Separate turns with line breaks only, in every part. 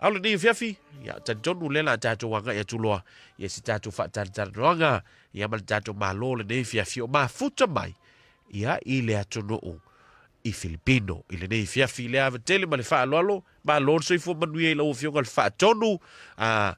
A o lenei afiafi, ia, talitonu lea o le a tatou agai atu loa ia se tatou faatalatalanoaga ia ma le tatou Malo lenei afiafi o mafuta mai ia i le atunuu i Filipino i lenei afiafi. Le ava tele ma le faaaloalo, malo le soifua manuia i lau Afioga i le Faatonu. A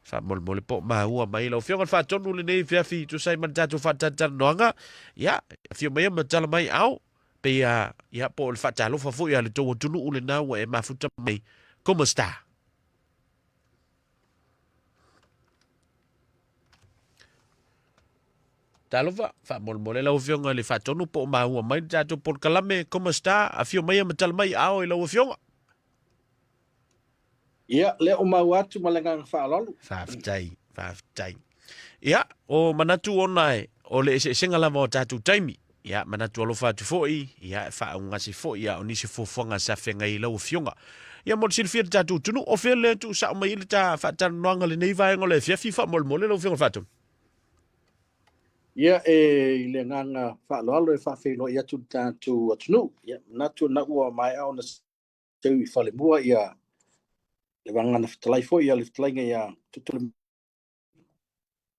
faamolemole po o maua mai lau Afioga i le Faatonu lenei afiafi tusa ai ma le tatou faatalatalanoaga. Ia, afio maia ma tala mai ao. Pei a, ia, po o le faatalofa foi a le tou atunuu lena ua e mafuta mai. Kumusta? Talofa, faamolemole lau Afioga i le Faatonu po o maua mai le tatou polokalame. Kumusta? Afio maia ma tala mai ao i lau Afioga.
Ia, lea ua maua atu ma le agaga faaaloalo.
Faafetai, faafetai. Ia, o manatu ona e, o le eseesega lava o tatou taimi. Ia, manatu alofa atu foi, ia, e faaugase foi, ia, o nisi fuafuaga sa feagai i lau Afioga. Ia, mo le silafia e le tatou atunuu, o fea lea e tuusao mai ai le ta faatalanoaga lenei vaega o le afiafi, faamolemole lau Afioga i le Faatonu?
Ia, e i le agaga faaaloalo e faafeiloai atu i le tatou atunuu. Ia, manatu o lena ua maea ona seu i falemua ia le vagana fetalai foi ia le fetalaiga ia Tutule.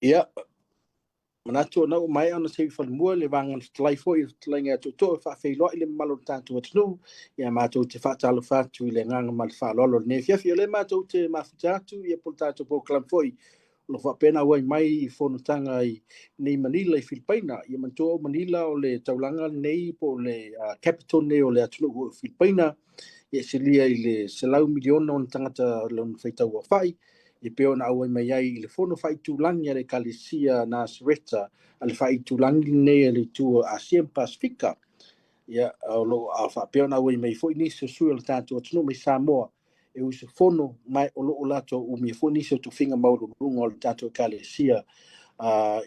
Ia, manatu ona ua maea ona seu i falemua le vagana fetalai foi le fetalaiga ia Tootoo e faafeiloai le mamalu o le tatou atunuu. Ia matou te faatalofa atu i le agaga ma le faaaloalo o lenei afiafi. O lea matou te mafuta atu ia po o le tatou polokalame foi o lo o faapea ona auai mai i fonotaga i nei Manila i Filipaina. Ia manatua o Manila o le taulaga lenei po o le capital lenei o le atunuu o Filipaina. Ia e silia i le 100 miliona ona tagata lona faitau aofai e pei ona auai mai ai i le fono faaitulagi a le Ekalesia Nasareta a le faaitulagi lenei a le itu o Asia ma Pasefika. Ia, o lo o faapea ona auai mai foi nisi o sui o le tatou atunuu mai Samoa e usufono ma o lo o latou umia foi nisi o tofiga maualuluga o le tatou Ekalesia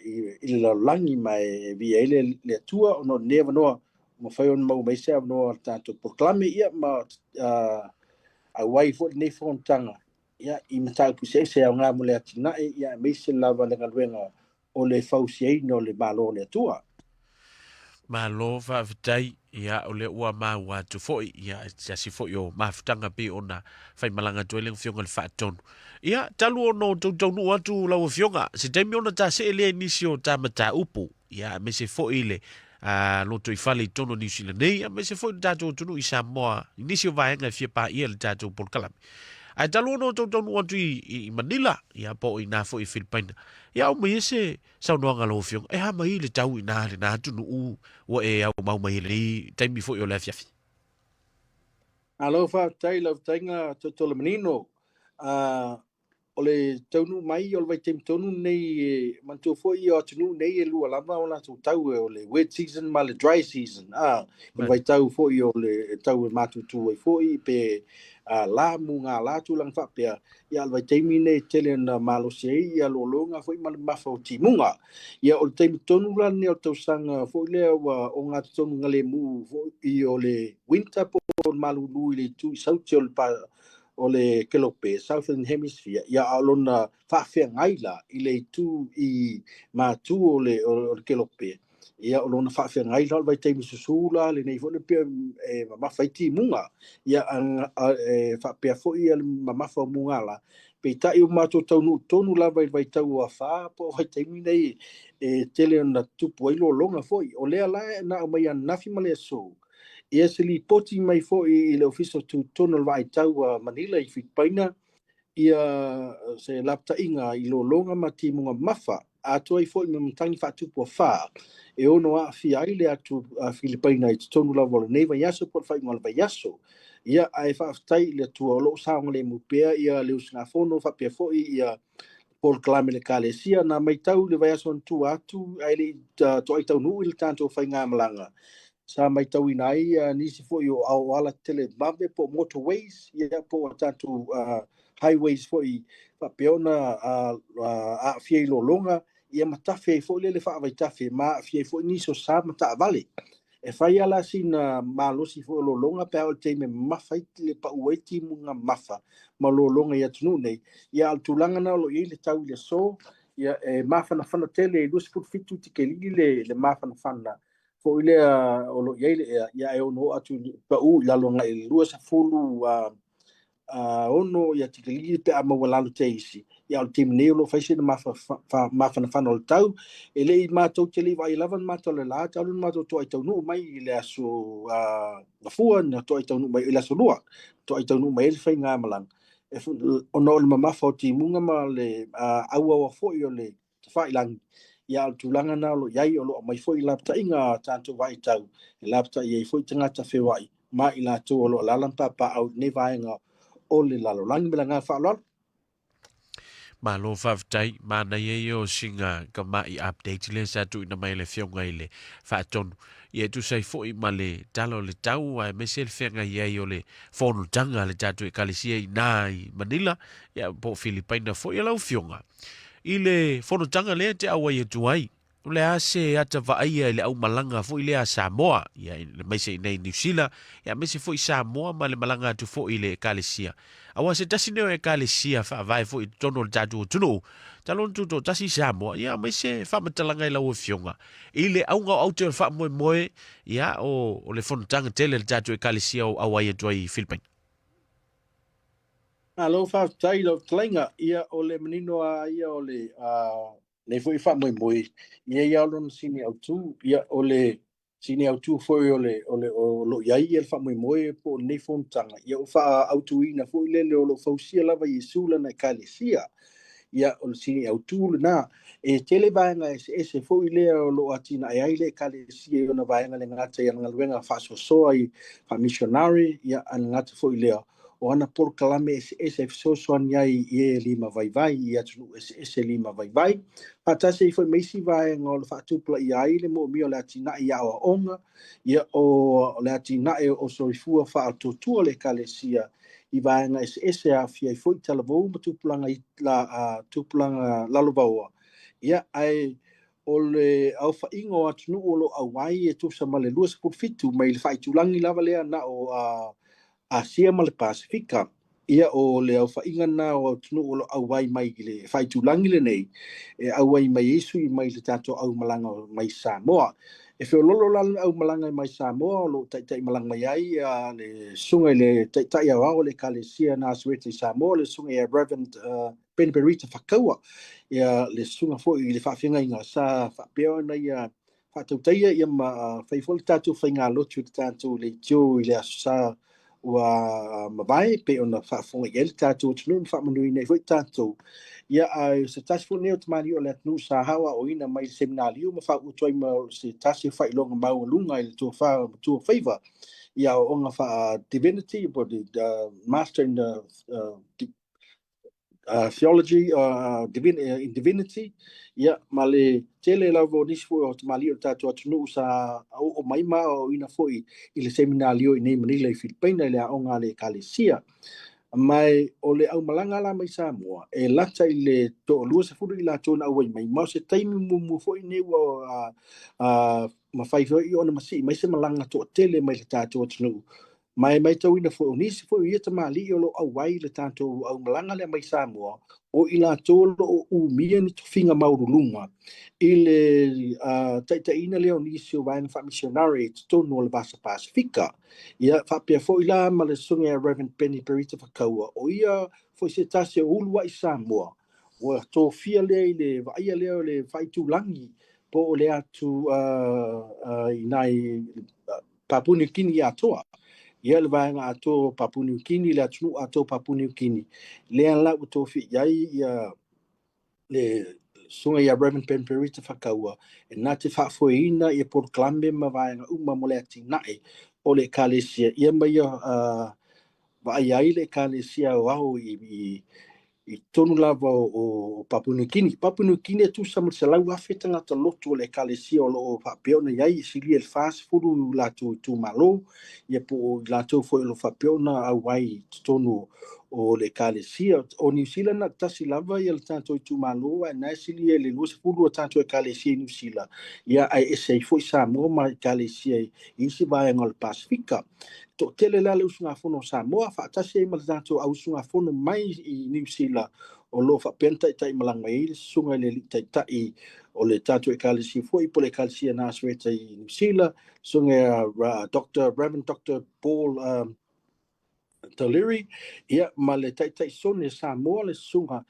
i le lalolagi, ma e viia ai le Atua ona o lenei avanoa ua mafai ona maua mai se avanoa o le tatou polokalame, ia ma auai foi lenei fonotaga ia i mataupu eseese e aoga mo le atinae, ia aemaise lava le galuega o le fausiaina o le Malo o le Atua.
Malo faafetai, ia o lea ua maua atu foi, ia se tasi foi o mafutaga pei ona faimalaga atu ai le Afioga i le Faatonu. Ia, talu ona outou taunuu atu lau Afioga, se taimi ona ta see lea i nisi o ta mataupu, ia aemaise foi le lotoifale i totonu o Niu Sila nei, aemaise foi le tatou atunuu i Samoa, i nisi o vaega e fia paia i le tatou polokalame. Ae talu ona outou taunuu atu i Manila, ia po o i ina foi i Filipaina, Ia au mai e se saunoaga a lau Afioga, e a mai le tau i nā lena atunuu ua e aumau mai i lenei taimi foi o le afiafi?
Malo faafetai i lau fetalaiga Tootoolemanino. O le taunuu mai o le vaitaimi tonu lenei, e manatua foi o atunuu nei e lua lava o latou tau, o le wet season ma le dry season. O le vaitau foi o le tau e matutu ai foi pe la mugala tulaga faapea. Ia, o le vaitaimi lenei e tele ona malosi ai ia lologa foi ma le mamafa o timuga. Ia, o le taimi tonu la lenei o le tausaga foi lea ua ogatotonu galemu foi o le winter po o le malulu i le itu i saute o le o le kelope, Southern Hemisphere, ia a o lona faafeagai la i le itu i matu o le kelope, ia o lona faafeagai la o le vaitaimi susū la lenei foi le pei e mamafa ai timuga, ia e faapea foi le mamafa o mugala. Peitai ua matou taunuu tonu lava i le vaitau o afa po o vaitaimi nei e tele ona tupu ai lologa foi. O lea la na aumai ananafi ma le aso, ia se lipoti mai foi i le Ofisa Tutotonu o le Vaai Tau a Manila i Filipaina, ia se lapataiga i lologa ma timuga mamafa, atoa ai foi ma matagi faatupu afa e ono aafia ai le atu Filipaina i totonu lava o lenei vaiaso po o le faaiuga o le vaiaso. Ia, ae faafetai i le Atua o lo o saogalemu pea ia le usugafono faapea foi ia polokalame a le Ekalesia. Na matau i le vaiaso na tua atu ae le i toai taunuu i le tatou faigamalaga, sa matauina ai nisi foi o auala televave po o motorways, ia po o tatou highways foi faapea ona aafia i lologa, ia ma tafe ai foi lele faavaitafe ma aafia ai foi nisi o sa ma taavale. E fai lava la sina malosi foi o lologa pe a oo i le taimi e mamafa ai le pau ai timuga mamafa ma lologa i atunuu nei. Ia a o le tulaga lena o lo o i ai le tau i le aso, ia e mafanafana tele, e 27 tikelili le mafanafana foi lea o lo o i ai le ea, ia ae ono oo atu pau i lalo agai i le 20. 6 ia tikilii pe a maualalo te isi. Ia o le taimi nei o lo o fai sina mafanafana o le tau. E le i matou te le i vaai lava le matou le la talu na matou toai taunuu mai i le aso Gafua na toai taunuu mai i le aso Lua. Toai taunuu mai ai le faigamalaga. Ona o le mamafa o timuga ma le auaua foi o le tafailagi, ia a o le tulaga lena o lo o i ai, o lo o aumai foi lapataiga a tatou vaitau e lapatai ai foi tagata feoai ma i latou o lo o alaala ma papaaao i lenei vaega o le lalolagi. Ma le agaga faaaloalo.
Malo faafetai, manaia ia o sina tamai update lea sa tuuina mai e le Afioga i le Faatonu. Ia e tusa ai foi ma le tala o le tau aemaise le feagai ai o le fonotaga a le tatou Ekalesia i ina i Manila, ia po o Filipaina foi. Lau Afioga, i le fonotaga lea e te auai atu ai, o le a se ata vaaia i le aumalaga foi lea a Samoa, ia aemaise i inei i Niu Sila, ia aemaise foi Samoa ma le malaga atu foi i le Ekalesia. Aua se tasi nei o Ekalesia faavae foi i totonu o le tatou atunuu, talu ona tutoatasi Samoa, ia aemaise faamatalaga i lau Afioga i le auga o aute o le faamoemoe, ia o le fonotaga tele a le tatou Ekalesia o auai atu ai i Filipaina.
Malo faafetai i lau fetalaiga. Ia, o le manino lava ia o le nei foi faamoemoe, ia ia lona sini autu. Ia, o le sini autu foi o le o le o lo o i ai ia le faamoemoe po o lenei fonotaga, ia ua faaautuina foi lele o lo o fausia lava Iesu lana Ekalesia. Ia, o le sini autu lena. E tele vaega eseese foi lea o lo o atinae ai le Ekalesia i ona vaega le gata i ana galuega faasoasoa i faamisionare, ia, ae le gata foi lea o ana polokalame eseese e fesoasoani ai i e lima vaivai i atunuu eseese lima vaivai, faatasi ai foi ma isi vaega o le faatupulaia ai le moomia o le atinae i aoaoga, ia, o le atinae o soifua faaotuotua o le Ekalesia i vaega eseese e aafia ai foi talavou ma tupulaga tupulaga lalovaoa, ia, ae o le aofaiga o atunuu o lo o auai e tusa ma le 27 mai le faaitulagi lava lea na o Asia ma le Pasefika. Ia, o le aofaiga lena o atunuu o lo o auai mai i le faaitulagi lenei, e auai mai ai sui mai le tatou aumalaga mai Samoa. E feoloolo la le aumalaga mai Samoa o lo o taitai malaga mai ai le susuga i le Taitai Aoao o le Ekalesia Nasereta i Samoa, le susuga ia Reverend Ben Berita Fakaua, ia le susuga foi i le faafeagaiga sa faapea ona ia faatautaia ia ma fai foi le tatou faigalotu i le tatou leitio i le Aso Sa ua mavae, pei ona faafofoga i ai le tatou atunuu ma faamanuiina ai foi tatou. Ia, a o se tasi foi lenei o tamalii o le atunuu sa aoaoina mai le seminalio ma faautu ai ma se tasi o faailoga maualuga i le tofa o Matuafaiva i aoaoga faa-divinity po o le Master in the Theology, in Divinity, ia, ma le tele lava o nisi foi o tamalii o le tatou atunuu sa oo mai ma aoaoina foi i le seminalio i nei Manila i Filipaina i le aoga a le Ekalesia. Ma o le aumalaga la mai Samoa, e lata i le toalua sefulu i latou na auai mai, ma o se taimi muamua foi lenei ua mafai foi ona masii mai se malaga toatele mai le tatou atunuu. Ma e matauina foi, o nisi foi o ia tamalii o lo o auai i le tatou aumalaga lea mai Samoa, o i latou o lo o umia ni tofiga maualuluga i le taitaiina lea o nisi o vaega faamisionare i totonu o le Vasa Pasefika. Ia, faapea foi la ma le susuga ia Reverend Benny Perita Fakaua, o ia foi se tasi o uluai Samoa ua tofia lea i le vaaia lea o le faaitulagi po o le atu i nai Papua Niu Kini atoa. Ia le vaega atoa o Papua Niu Kini, le atunuu atoa o Papua Niu Kini, lea la ua tofia i ai ia le susuga ia Reverend Ben Perita Fakaua e na te faafoeina ia polokalame ma vaega uma mo le atinae o le Ekalesia ia ma ia vaaia ai le Ekalesia aoao i i totonu lava o Papua Niu Kini. Papua Niu Kini e tusa ma le 100,000 tagata lotu o le Ekalesia o lo o faapea ona i ai, e silia i le 40 latou itumalo, ia po o i latou foi o lo o faapea ona auai i totonu o le Ekalesia. O Niu Sila na o le tasi lava ia le tatou itumalo, ae na e silia i le 20 o tatou Ekalesia i Niu Sila, ia ae ese ai foi Samoa ma Ekalesia i isi vaega o le Pasefika. Toatele la le usugafono o Samoa faatasi ai ma le tatou au usugafono mai i Niu Sila o lo o faapea ona taitai malaga mai ai le susuga i le Alii Taitai o le tatou Ekalesia foi po o le Ekalesia Nasereta i Niu Sila, susuga ia Dr. Reverend Dr. Paul Tolery, ia, ma le Taitaisone Samoa le Susuga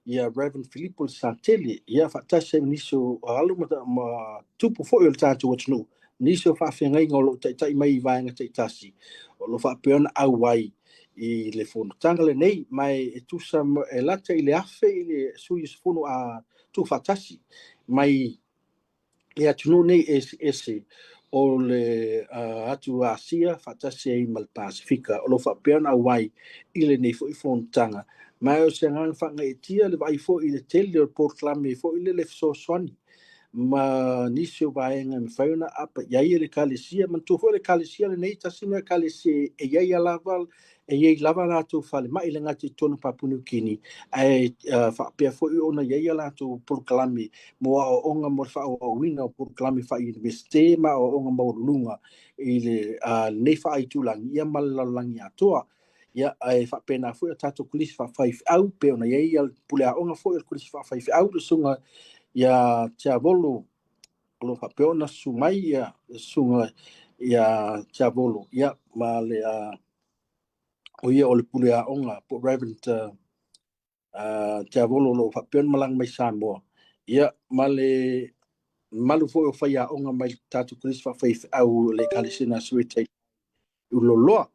ia Reverend Filipo Lesatele, ia, faatasi ai ma nisi o alo ma, ma tupu foi o le tatou atunuu, nisi o faafeagaiga o lo o taitai mai i vaega taitasi, o lo o faapea ona auai i le fonotaga lenei, ma e tusa e lata i le 1,000 i le sui usufono a tuufaatasi mai i atunuu nei eseese o le atu Asia faatasi ai ma le Pasefika o lo o faapea ona auai i lenei foi fonotaga. Ma o se agaga faagaeetia le vaai foi i le tele o polokalame foi lele fesoasoani ma nisi o vaega e mafai ona aapa i ai e le Ekalesia. Manatua foi o le Ekalesia lenei, tasi lenei o Ekalesia e i ai lava e i ai lava latou falemai e le gata i totonu o Papua Niu Kini, ae faapea foi ona i ai a latou polokalame mo aoaoga mo le faaauauina o polokalame faa-Iunivesite ma aoaoga maualuluga i lenei faaitulagi ia ma le lalolagi atoa. Ia, ae faapena foi a tatou kolisi faafaifeau, pei ona i ai le puleaoga foi o le kolisi faafaifeau, le susuga ia Tiavolo, o lo o faapea ona susu mai ia le susuga ia Tiavolo, ia ma le o ia o le pule aoga po o Reverend Tiavolo o lo o faapea ona malaga mai Samoa, ia ma le mamalu foi o faiaoga mai le tatou Kolisi Faafaifeau o le Ekalesia Nasereta i Ululoloa.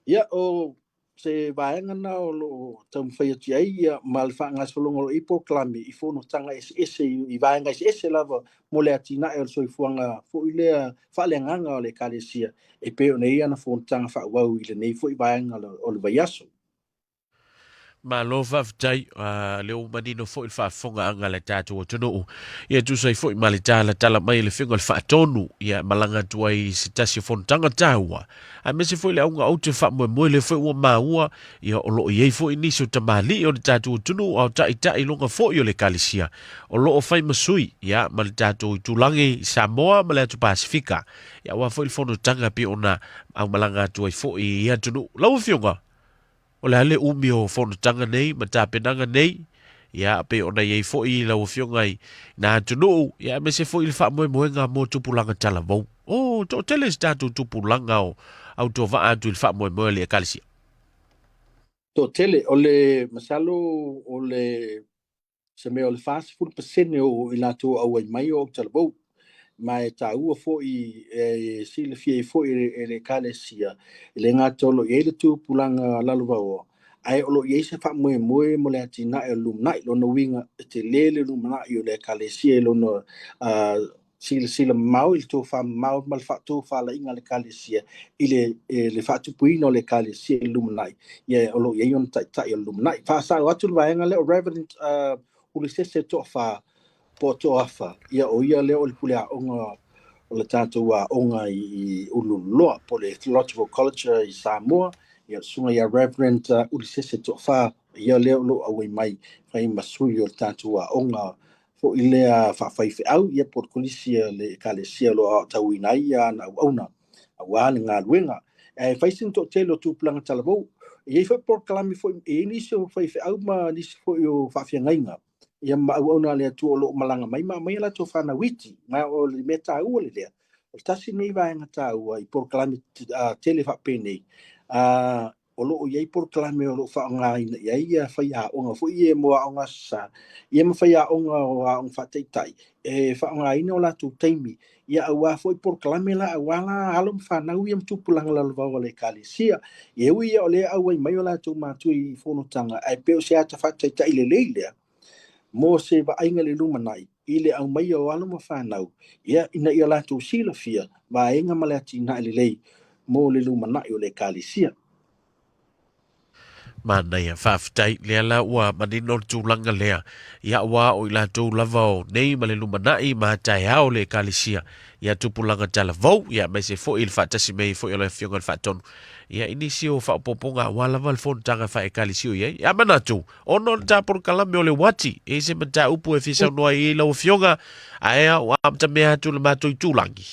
Ia, o se vaega na o lo o taumafai atu i ai ia, ma le faagasologa o lo o i ai polokalame i fonotaga eseese i vaega eseese lava mo le atinae o le soifuaga foi lea faaleagaga o le Ekalesia e pei ona i ai ana fonotaga faaauau i lenei foi vaega o le vaiaso.
Malo faafetai, uh, lea ua manino foi le faafofogaaga a le tatou atunuu. Ia tusa ai foi ma le talatala mai e le Afioga i le Faatonu, ia malaga atu ai i se tasi o fonotaga taua, aemaise foi le auga ou te faamoemoe lea foi ua maua, ia o lo o i ai foi nisi o tamalii o le tatou atunuu a o taitai loga foi o le Ekalesia o lo o fai ma sui, ia, ma le tatou itulagi i Samoa ma le atu Pasefika, ia aua foi le fonotaga pei ona aumalaga atu ai foi i ia atunuu. Lau Afioga, O le a le umi o fonotaga nei ma tapenaga nei, ia, pei ona i ai foi lau Afioga i nā atunuu, ia, aemaise foi le faamoemoega mo tupulaga talavou. O, toatele se tatou tupulaga o autovaa atu i le faamoemoe a le Ekalesia.
Toatele, o le masalo o le se mea o le 40% o i latou auai mai o autalavou. Ma e taua foi e silafia ai foi e le Ekalesia, e le gata o lo o i ai le tupulaga lalovaoa, ae o lo o i ai se faamoemoe mo le atinae o le lumanai. Lona uiga, e tele le lumanai o le Ekalesia i lona silasila mamao i le tofamamao ma le faatofalaiga a le Ekalesia i le, le faatupuina o le Ekalesia i le lumanai, ia o lo o i ai ona taitai o le lumanai. Faasao atu le vaega lea o Reverend Ulisese Toafa po o Toafa, ia o ia lea o le pule aoga o le tatou aoga i Ulululoa po o le Theological College i Samoa, ia le susuga ia Reverend Ulisese Toafa, ia lea o lo o auai mai fai ma sui o le tatou aoga foi lea faafaifeau, ia po o le kolisi a le Ekalesia o lo o aotauina ai ana auauna aua le galuega. Ae fai sina toatele o tupulaga talavou. E i ai foi polokalame foi, e i ai nisi o faifeau ma nisi foi o faafeagaiga, ia ma auauna a le Atua o lo o malaga mai ma aumai a latou fanau iti. Ma o le mea taua le lea, o le tasi lenei vaega taua i polokalame tele faapenei, o lo o i ai polokalame o lo o faaaogaina i ai ia faiaoga foi ia mo aoga aso sa, ia ma faiaoga o aoga faataitai, e faaaogaina o latou taimi, ia aua foi polokalame la, aua la alo ma fanau ia ma tupulaga lalovaoa a le Ekalesia. E ui ia o lea e auai mai o latou matua i fonotaga, ae pei o se ata faataitai lelei lea mo se vaaiga i le lumanai i le aumaia o alo ma fanau, ia, ina ia latou silafia vaega ma le atinae lelei mo le lumanai o le Ekalesia.
Manaia, faafetai. Lea la ua manino le tulaga lea. Ia aua o i latou lava o nei ma le lumanai ma taeao le Ekalesia, ia tupulaga talavou, ia aemaise foi le faatasi mai foi o le Afioga i le Faatonu, ia i nisi o faaopoopoga aua lava le fonotaga fae-Ekalesia o i ai. Ia manatu, Ona o le ta polokalame o le uati, e i se mataupu e fia saunoa ai i lau afioga, ae a ua amatamea atu le matou itulagi.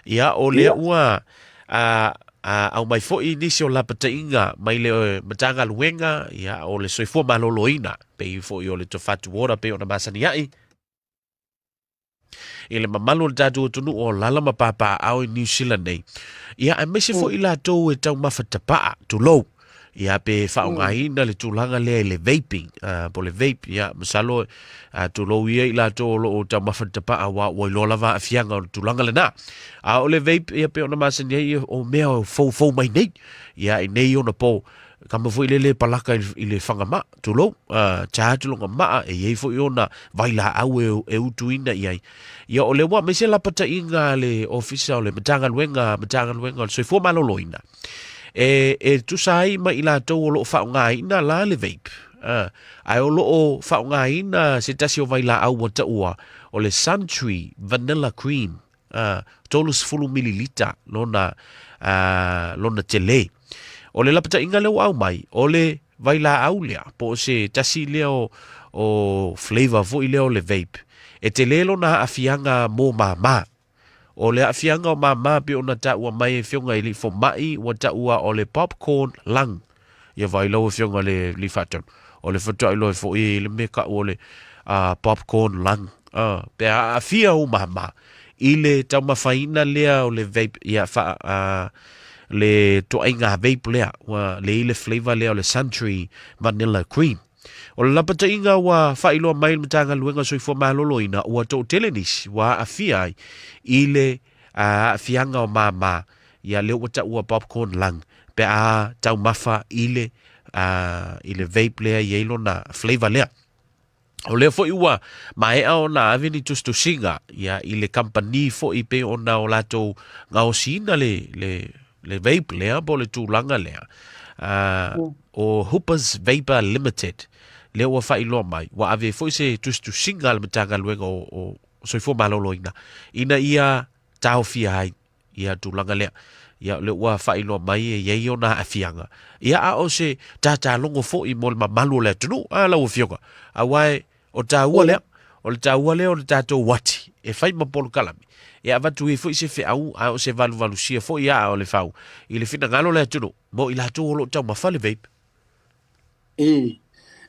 Ia, o lea ua a, a, aumai foi nisi o lapataiga mai le Matagaluega, ia, o le Soifua Maloloina, pei foi o le Tofatu Water, pei ona masani ai. I le mamalu o le tatou atunuu o lala ma papaaao i Niu Sila nei. Ia, aemaise foi latou e taumafa tapaa, tulou. Ia pe faaaogaina le tulaga lea i le vaping, po o le vape, ia masalo tulou ia i latou o lo o taumafa i le tapaa aua ua iloa lava aafiaga o le tulaga lena. A o le vape, ia pei ona masani ai o mea o foufou mai nei, ia i nei ona po, kama foi lele palaka i le fagamaa, tulou, charge lona maa, e i ai foi ona vailaau e utuina i ai. Ia o lea ua aumai se lapataiga a le Ofisa o le Matagaluega, Matagaluega o le Soifua Maloloina, e tusa ai ma i latou o lo o faaaogaina la le vape, ae o lo o faaaogaina se tasi o vailaau ua taua o le Suntree Vanilla Cream, 30 mililita lona, lona tele. O le lapataiga lea ua aumai, o le vailaau lea, po o se tasi lea o flavor foi lea o le vape, e tele lona aafiaga mo māmā. O le aafiaga o māmā pei ona taua mai e Afioga i alii fomai, ua taua o le popcorn lung. Ia vaai lau Afioga i le alii faatonu, o le faatoa iloa ai foi i le mea kau o le popcorn lung. Pe a aafia ou māmā i le taumafaina lea o le vape, ia fa, le toaiga vape lea, ua le i le flavor lea o le Suntree Vanilla Cream. O le lapataiga ua faailoa mai le Matagaluega o Soifua Maloloina ua toatele nisi ua aafia ai i le aafiaga o māmā, ia lea ua taua popcorn lung, pe a taumafa i le, i le vape lea i ai lona flavor lea. O lea foi ua maea ona ave ni tusitusiga ia, i le kamupani foi pei ona o latou gaosiina le, le, le vape lea po o le tulaga lea. O Hoopers Vapor Limited, lea ua faailoa mai, ua ave foi se tusitusiga a le Matagaluega o Soifua Maloloina ina ia taofia ai ia tulaga lea. Ia, o lea ua faailoa mai e i ai ona aafiaga. Ia, a o se tatalogo foi mo le mamalu o le atunuu, a lau Afioga, aua e, o taua lea, o le taua lea o le tatou uati e fai ma polokalame, e avatu ai foi se feau, a o se valuvalusia foi aa o le fau i le finagalo o le atunuu mo i latou o lo o taumafa le vape.
E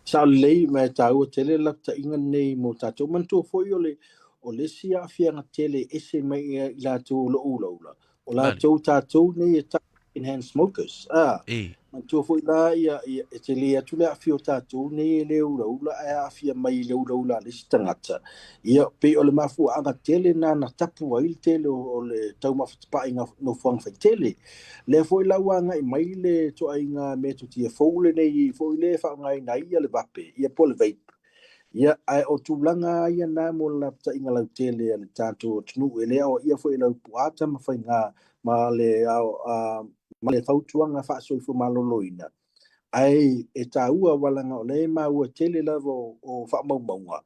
sao lelei ma e taua tele le lapataiga lenei mo tatou. Manatua foi o le o le isi aafiaga tele e ese mai i latou o lo o ulaula, o latou tatou nei e tau second hand smokers. A, manatua foi la ia, ia e tele atu le aafia o tatou nei e le ulaula ae aafia mai i le ulaula a le isi tagata. Ia, pei o le mafuaaga tele na na tapu ai le tele o le taumafa tapaai i nofoaga faitele. Lea foi la ua agai mai le ituaiga metotia fou lenei foi lea e faaaogaina ai ia le vape, ia po o le vape. Ia, ae o tulaga lava ia na mo le lapataiga lautele a le tatou atunuu e le aoaia foi e Laupua Tamafaiga ma le, ma le fautuaga faasoifua maloloina. Ae e taua aua leaga o lea e maua tele lava o faamaumauga,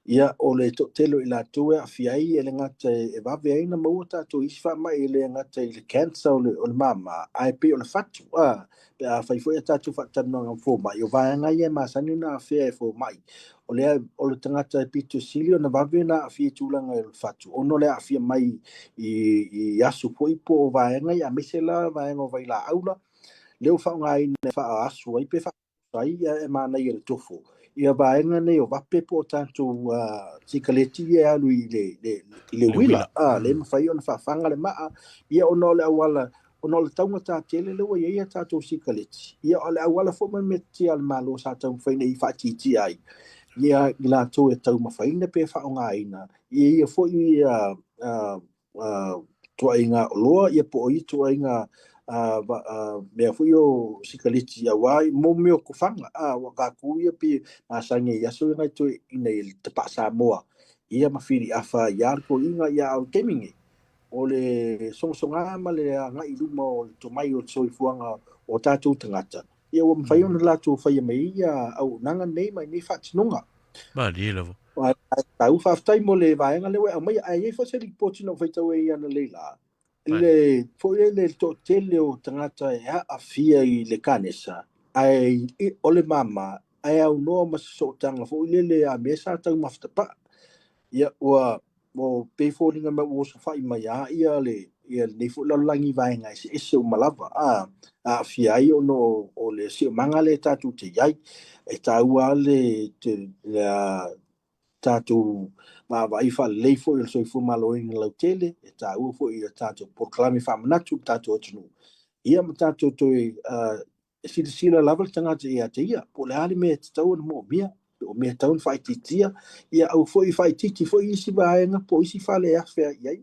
ia o le toatele o i latou e aafia ai e le gata e vave ai ona maua tatou isi faamai e le gata i le cancer o le mama, ae pei o le fatu, a, pe a fai foi a tatou faatalanoaga ma fomai, o vaega ia e masani ona afea e fomai. O lea o le tagata e pito sili ona vave ona aafia i tulaga o le fatu, ona o le aafia mai i aso foi po o vaega ia, aemaise la vaega o vailaau la, lea ua faaaogaina e faaasu ai pe faaasu ai e manaia le tofo ia vaega nei o vape po o tatou sikaleti ia e alu i le uila, lea e mafai ona faafaga le maa, ia ona o le auala, ona o le taugata tele lea ua i ai a tatou sikaleti, ia o le auala foi ma le metotia a le Malo sa taumafai nei faatiatia ai ia i latou e taumafaina pe faaaogaina ia ia foi ituaiga oloa ia po o ia ituaiga mea foi o sikaleti aua mo mea o tofaga aua tatou ia pei masani ai i aso ia nai toeaiina i le tapaa Samoa ia ma filiafa ai lava le toeaina ia a o le taimi nei o le sogasoga ma le agai i luma o le tomai o le soifuaga o tatou tagata ia ua mafai ona latou faia mai ia auaunaga nei ma nei faatinoga.
Malie lava.
Tau faafetai mo le vaega lea ua e aumaia, ae i ai foi se lipoti na ou faitau ai analeila, le foi le toatele o tagata e aafia i le kanesa, ae o le mama, ae aunoa ma se sootaga foi lele a mea sa taumafa tapaa. Ia, ua pei foliga mai ua osofai mai lava ia le ia lenei foi lalolagi i vaega eseese uma lava, a aafia ai ona o le siomaga lea tatou te i ai. E taua lava le tatou vaavaai faalelei foi o le soifua maloloina lautele, e taua foi i a tatou polokalame faamanatu i le tatou atunuu, ia ma tatou toe E silasila lava le tagata ia te ia, po o le a le mea e tatau ona moomia, po o mea e tatau ona faaitiitia, ia aua foi faaitiiti foi isi vaega po o isi fale e afe i ai,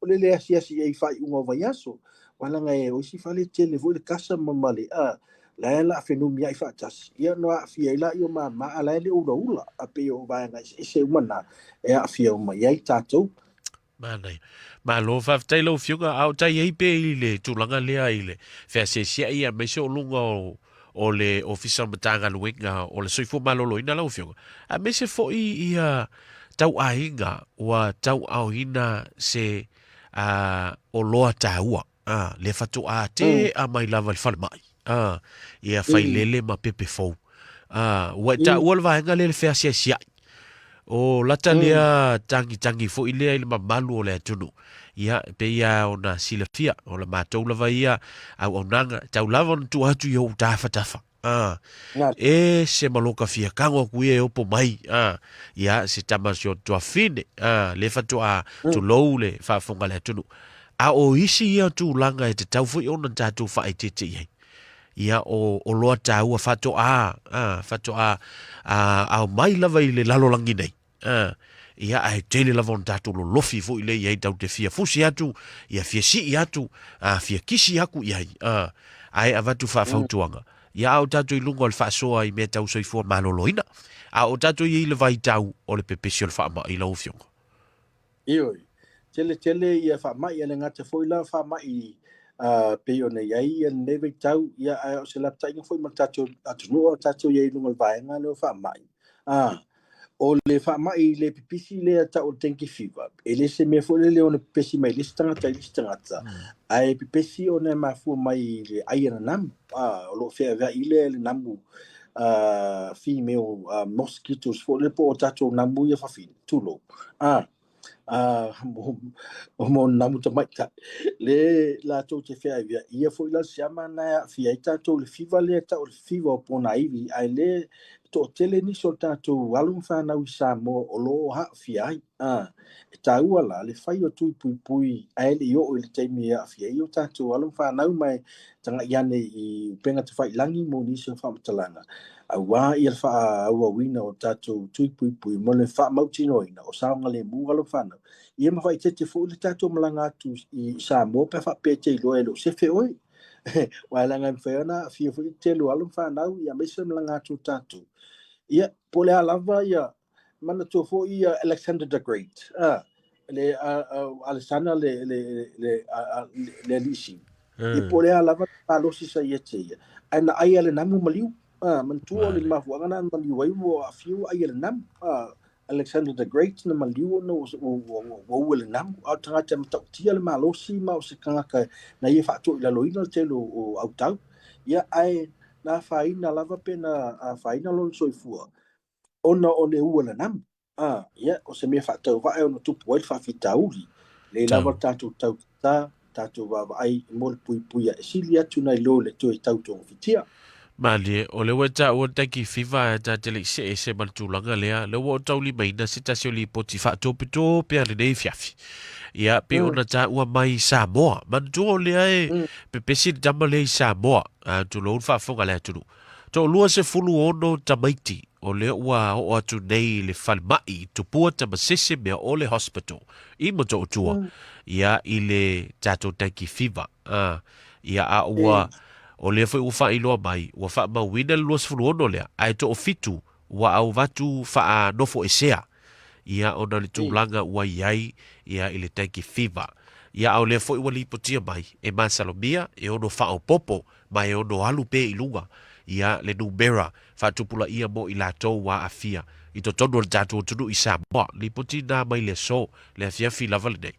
o le le asiasi i ai i faaiuga o vaiaso. Aua leaga e o isi fale e tele foi le kasa ma male, a la e la fenumiai faatasi, ia ona aafia ai lea o mama, a la e le ulaula, a pei o vaega eseese uma na e aafia uma i ai tatou.
Manaia. Malo, faafetai lau Afioga, a o tai ai pe i le tulaga lea i le feasiasiai aemaise o luga o o le Ofisa o Matagaluega o le Soifua Maloloina lau Afioga, aemaise foi ia tauaiga ua tauaoina se uh, oloa taua a le faatoa tea mai lava i le falemai a ia failele ma pepe fou a ua e taua le vaega lea le feasiasiai o lata lea tagitagi foi lea i le mamalu o le atunuu ia e pei lava ona silafia o le matou lava ia auaunaga e tau lava ona tuu atu i ou tafatafa a e se maloka fia kago aku ia e opo mai a ia se tama si o tuafine a le faatoa tulou le faafofoga a le atunuu a o isi ia tulaga e tatau foi ona tatou faaeteete i ai ia o oloa taua faatoa a faatoa a ao mai lava i le lalolagi nei a ia ae tele lava ona tatou lolofi foi lea i ai tatou te fia fusi atu ia fia sii atu a fia kisi aku i ai a ae avatu faafautuaga ia a o tatou i luga o le faasoa i mea tau soifua maloloina a o tatou i ai i le vaitau o le pepesi o le faamai lau afioga.
Ioe. Tele tele ia faamai, e le gata foi la faamai a pei ona i ai ia lenei vaitau, ia ae o se lapataiga foi ma le tatou atunuu o tatou i ai i luga o le vaega lea o faamai. A o le faamai le pipisi lea tau o le dengue fever, e le se mea foi lele ona pepesi mai le isi tagata i le isi tagata, ae pepesi ona e mafua mai i le ai a le namu. A o lo o feaveai lea e le namu female mosquitoes foi lea po o tatou namu ia fafine, tulou. A o mo namu tamaitai le latou te feaveai ia foi la le siama na e aafia ai tatou i le fiva lea e tau o le fiva o ponaivi, ae le toatele nisi o tatou alo ma fanau i Samoa o lo o aafia ai. A e taua la le fai o tui puipui ae le i oo i le taimi e aafia ai o tatou alo ma fanau, ma e tagai ane i upega tafailagi mo nisi o faamatalaga aua ia le faaauauina o tatou tui puipui mo le faamautinoaina o saogalemu alo ma fanau. Ia ma faaeteete foi le tatou malaga atu i Samoa pe a faapea e te iloa e le o sefe oe. Aua leaga e mafai ona aafia foi le tele o alo ma fanau, ia aemaise le malaga atu o tatou. Ia, po o le a lava ia, manatua foi ia Alexander the Great, le Alesana le le le le alii sili. Ia po o le a lava le malosi sa ia te ia, ae na ai lava i le namu maliu. Manatua o le mafuaaga na maliu ai ua aafia ua ai e le namu. Alexander the Great na maliu ona ua ua i le namu, a o le tagata e matautia le malosi ma o se tagata na ia faatoilaloina le tele o autau. Ia ae na afaina lava pe na afaina lona soifua ona o le ua o le namu. A, ia, o se mea faatauvaa e ono tupu ai le faafitauli. Lelei lava le tatou tautatā, tatou vaavaai mo le puipuia e sili atu nai lo le toe tau togafitia.
Malie, o lea ua e taua le Tanki Fiva ae ta te le i see ese ma le tulaga lea, lea ua ou taulimaina se tasi o lipoti faatopetope a lenei afiafi. Ia, pei ona taua mai i Samoa. Manatua o lea e pepesi le tama lea i Samoa, a tulou le faafofoga a le atunuu. Toalua 16 tamaiti o lea ua oo atu nei i le falemai i Tupua Tamasese Meaole Hospital i Motootua ia i le tatou Dengue Fever. A, ia a ua o lea foi ua faailoa mai ua faamauina le 26 lea ae toafitu ua avatu faanofoesea ia ona o le tulaga ua i ai ia i le Dengue Fever. Ia a o lea foi ua lipotia mai e masalomia e ono faaopoopo ma e ono alu pea i luga ia le numera faatupulaia mo i latou ua aafia i totonu o le tatou atunuu i Samoa. Lipoti na mai le aso, le afiafi lava lenei.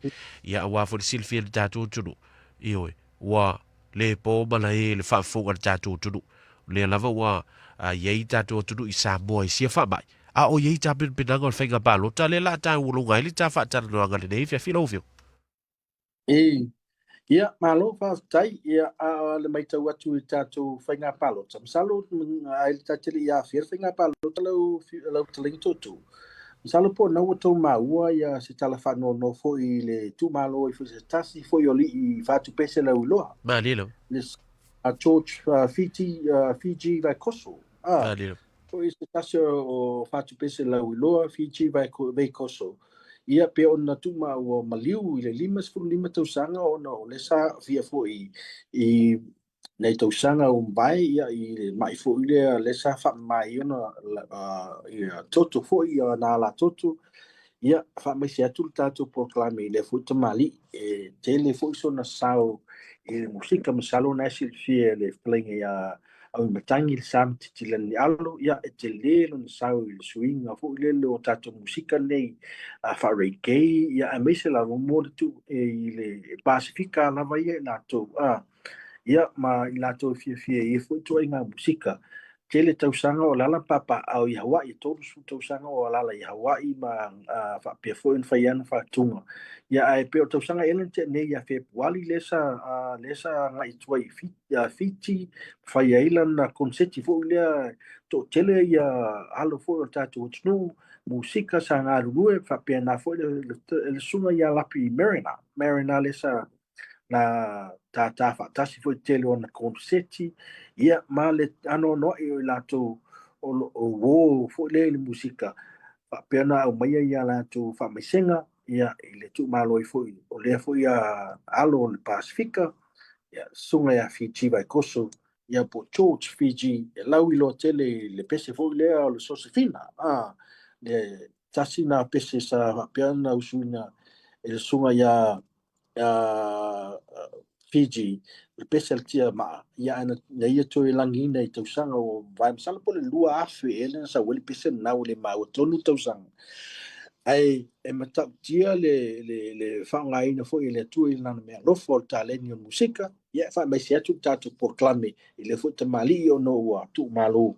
Ia aua foi le silafia e le tatou atunuu, ioe, ua le po malae le faafofoga a le tatou atunuu. O lea lava ua i ai tatou atunuu i Samoa i sia faamai, a o i ai tapenapenaga o le faiga palota lea la a taua ai le ta faatalanoaga lenei afiafi lau Afioga.
Ia, malo faafetai. Ia, a o le matau atu i tatou faiga palota, masalo ai le ta te le i aafia le faiga palota lau lau fetalaiga Tootoo. Masalo po o na ua tou maua ia se tala faanoanoa foi i le tuumalo ai foi se tasi foi o alii faatupese lau iloa.
Malie lava.
Le a George Fiji, Fiji Veikoso. Foi se tasi o fatupese lauiloa Fiji Veikoso. Ia pe ona tuuma ua maliu i le 55 tausaga ona o lea sa aafia foi i nai tausaga ua mavae, ia i le mai foi lea lea sa faamama ai ona ia toto foi ia na ala toto. Ia faamaise atu le tatou polokalame i lea foi tamalii e tele foi sona sao i le musika. Masalo na e silafia e le fetalaiga ia Auimatagi le sa Matitilani Alo, ia e tele lona sao i le suiga foi lele o tatou musika nei faa-reggae, ia aemaise lava mo le tuu i le Pasefika lava ia i latou ia ma i latou e fiafia i ia foi ituaiga musika. Tele tausaga o alaala ma papaaao i Hawaii, e 30 tausaga o alaala i Hawaii ma faapea foi ona fai ana faatuga. Ia ae pei o le tausaga ea lea na tea nei ia Fepuari lea sa lea sa agai atu ai i Fiti, fai ai lana koneseti foi lea, toatele ia alo foi o le tatou atunuu musika sa galulue, faapena foi le susuga ia Lapi Mariner, Mariner lea sa na tātā faatasi foi i le tele o ana koneseti, ia ma le anoanoai o i latou o lo o uo foi lea i le musika, faapea ona aumaia ia latou faamaisega ia i le tuumalo ai foi o lea foi alo o le Pasefika, ia susuga ia Fiji Veikoso, ia po o George Fiji, e lauiloa tele i le pese foi lea o le Sosefina, le tasi na pese sa faapea ona usuina e le susuga ia Fiji, le pese a le tiamaa, ia ae na ia toe lagiina i tausaga ua mavae, masalo po o le 2000 ea lea na sau ai le pese lena, ua le maua tonu tausaga. Ae e matautia le faaaogaina foi e le Atua i lana meaalofa o le taleni o le musika, ia e faamaise atu le tatou polokalame i lea foi tamalii ona ua tuumalo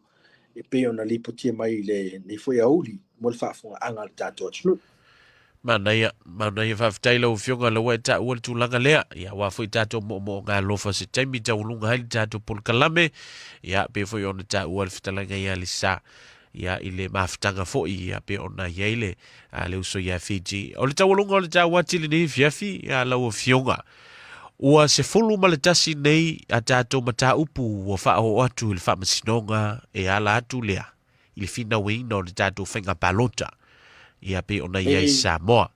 e pei ona lipotia mai i lenei foi aoauli mo le faafofogaaga a le tatou atunuu.
Manaia, manaia, faafetai lau Afioga la ua e taua le tulaga lea. Ia, aua foi tatou moomooga alofa se taimi taualuga ai le tatou polokalame. Ia, pei foi ona taua le fetalaiga ia Lisa. Ia, i le mafutaga foi, ia, pei ona i ai le, a, le uso ia Fiji. O le taualuga o le taua ati lenei afiafi, ia, lau Afioga. Ua 11 nei a tatou mataupu ua faaoo atu i le Faamasinoga e ala atu lea i le finauina o le tatou faiga palota, ia pei ona i ai Samoa.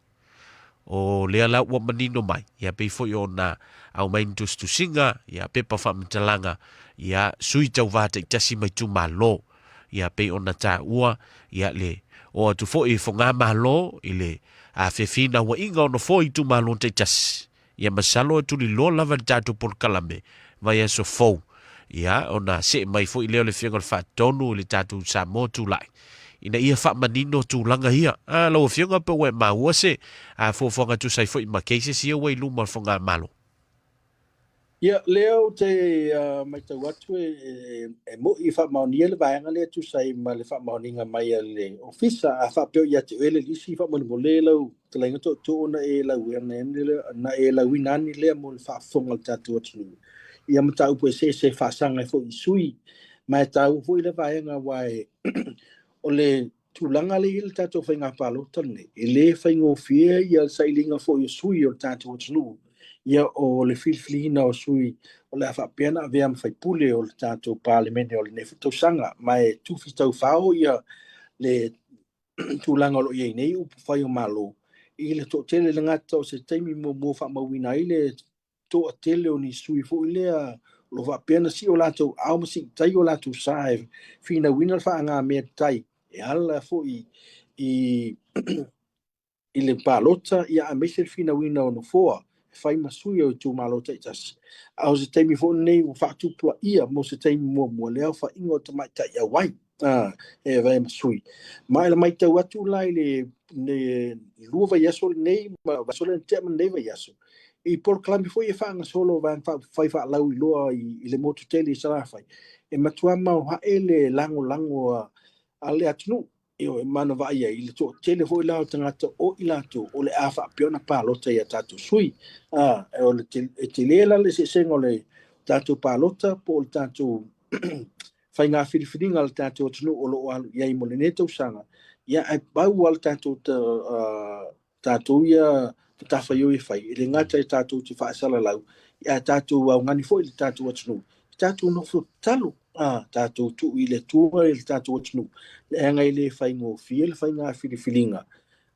O lea la ua manino mai, ia pei foi ona aumai ni tusitusiga, ia pepa faamatalaga, ia sui tauva taitasi ma itumalo, ia pei ona taua, ia le oo atu foi i fogamalo i le fefinauaiga o nofoa i itumalo taitasi. Ia masalo e tuliloa lava le tatou polokalame vaiaso fou, ia ona see mai foi lea o le Afioga i le Faatonu i le tatou Samoa Tulai ina ia faamanino tulaga ia. A, lau Afioga pe ua e maua se fuafuaga tusa ai foi ma cases ia ua i luma o le Fogamalo.
Ia, lea ou te matau atu e mo'i e faamaonia le vaega lea e tusa ai ma le faamaoniga mai a le Ofisa. A faapea o ia te oe le lisi, faamolemole lau fetalaiga tootoo na e lauina ane lea mo le faafofoga a le tatou atunuu. Ia mataupu eseese e faasaga ai foi i sui, ma e taua foi lea vaega aua o le tulaga lea e i ai le tatou faiga palota lenei, e le faigofie ia le sailiga foi o sui o le tatou atunuu, ia o le filifiliina o sui o le a faapea ona avea ma faipule o le tatou Palemene o lenei foi tausaga, ma e tufi taufao ia le tulaga o lo o i ai nei upufai o Malo i le toatele, le gata o se taimi muamua faamauina ai le toatele o ni sui foi lea o lo o faapea ona sii o latou ao ma siitai o latou sa e finauina le faagamea tai e ala foi i le palota, ia aemaise le finauina o nofoa e fai ma sui o itumalo taitasi. A o se taimi foi lenei ua faatupulaia mo se taimi muamua le aofaiga o tamaitai auai e avea ma sui. Ma e matau atu la i le 2 vaiaso lenei ma vaiaso lea na tea ma lenei vaiaso, i polokalame foi e faagasolo vaega faaupufai faalauiloa i le motu tele i Salafai, e matua maoae le lagolago a le atunuu. Ioe, ma na vaai ai i le toatele foi la o tagata o i latou o le a faapea ona palota i a tatou sui. O le e tele la le eseesega o le tatou palota po o le tatou faiga filifiliga a le tatou atunuu o lo o alu i ai mo lenei tausaga. Ia, ae pau lava le tatou tatou ia matafaioi e fai, e le gata e tatou te faasalalau, ae tatou augani foi le tatou atunuu Tatou nofo tatalo, a, tatou tuu i le Atua i le tatou atunuu, leaga e le faigofie le faiga filifiliga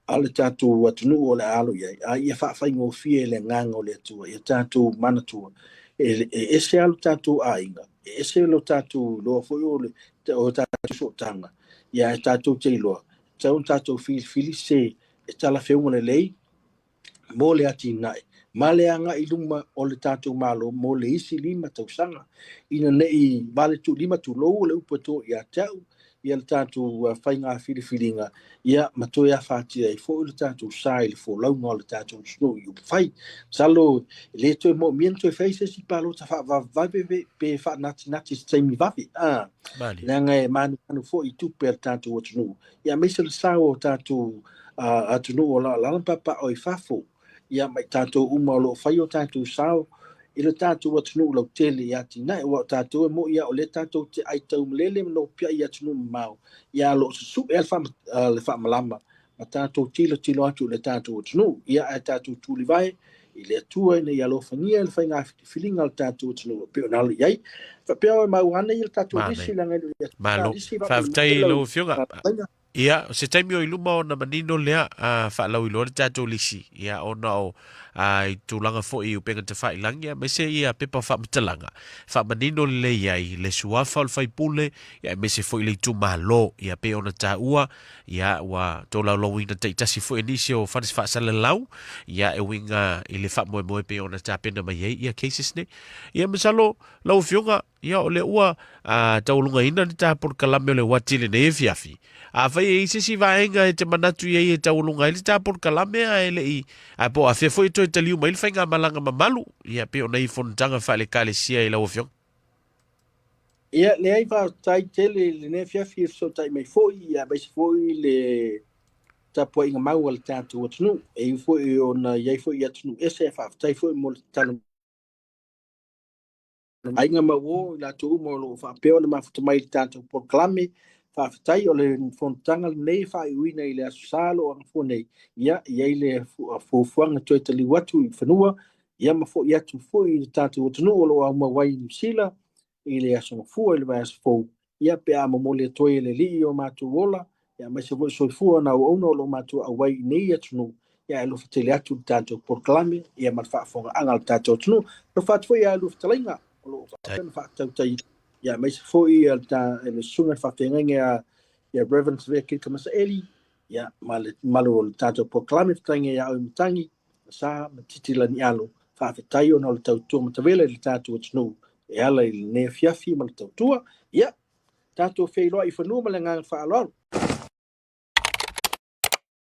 a le tatou atunuu o le a alo i ai, a ia faafaigofie e le Agaga o le Atua ia tatou manatua, e ese lava lo tatou aiga, e ese lo tatou iloa foi o le o tatou sootaga, ia ae tatou te iloa, e tatau ona tatou filifili se e talafeuga lelei mo le atinae ma le agai i luma o le tatou Malo mo le isi 5 tausaga, ina ne i 85 tulou o le upu e to ia te au, ia le tatou faiga filifiliga, ia ma toe afatia ai foi le tatou sa i le folauga o le tatou atunuu i upufai. Masalo e le toe moomia ona toe fai se isi palota faavavevave pe faanatinati i se taimi vave, a, leaga e manumanu foi i tupe a le tatou atunuu, ia aemaise le sao o tatou atunuu o lo o alaala ma papaaao i fafo, ia ma i tatou uma o lo o fai o tatou sao i le tatou atunuu lautele i atinae, aua o tatou e moni lava o lea tatou te ai taumalele ma nopiai i atunuu mamao, ia o lo o susue lava le faamalama ma tatou tilotilo atu i le tatou atunuu. Ia ae tatou tulivae i le Atua ina ia alofagia le faiga filifiliga a le tatou atunuu e pei ona alo i ai. Faapea oe maua ane ia le tatou lisi leaga e le o i
Malo. Faafetai i lau Afioga. Ia, o se taimi o i luma ona manino lea, faalauiloa le tatou lisi, ia, ona o i tulaga foi i upega tafailagi, aemaise ia pepa faamatalaga, faamanino lelei ai le suafa o le faipule, ia, aemaise foi le itumalo, ia, pei ona taua, ia, ua tolaulauina taitasi foi e nisi o fale faasalalau, ia, e uiga i le faamoemoe pei ona tapena mai ai ia cases nei. Ia, masalo lau Afioga, Ia, o lea ua taualugaina le ta polokalame o le uati i lenei afiafi. Afai e i ai se isi vaega e te manatu i ai e taualuga ai le ta polokalame ae le i, ae po o afea foi e toe taliu mai le faigamalaga mamalu, ia pei ona i fonotaga faale-Ekalesia i lau Afioga.
Ia, leai, faafetai tele i lenei afiafi e fesootai mai foi, ia aemaise foi le tapuaiga mau a le tatou atunuu. E ui foi ona i ai foi i atunuu ese, ae faafetai foi mo le tatalo Aiga ma uo, i latou uma o lo o faapea ona mafuta mai i le tatou polokalame. Faafetai, o le fonotaga lenei e faaiuina i le Aso Sa o lo o agafua nei. Ia, e i ai le fuafuaga toe taliu atu i fanua, ia ma foi atu foi i le tatou atunuu o lo o aumau ai i Niu Sila i le Aso Gafua i le vaiaso fou. Ia, pe a momoli atu ai e le Alii o matou ola, ia aemaise foi soifua na auauna o lo o matou auai i nei atunuu, ia ae alofa tele atu i le tatou polokalame, ia ma le faafofogaaga a le tatou atunuu. Alofa atu foi ia lua fetalaiga o lo o faapea ona faatautai, ia aemaise foi ia le susuga i le faafeagaiga ia ia Reverend Savea Kirika Masaeli, ia ma le mamalu o le tatou polokalame fetalaiga ia Oe Matangi, Sa ma Titi Lanialo. Faafetai ona o le tautua matavela i le tatou atunuu e ala i lenei afiafi ma le tautua. Ia, tatou feiloai i fanua ma le agaga faaaloalo.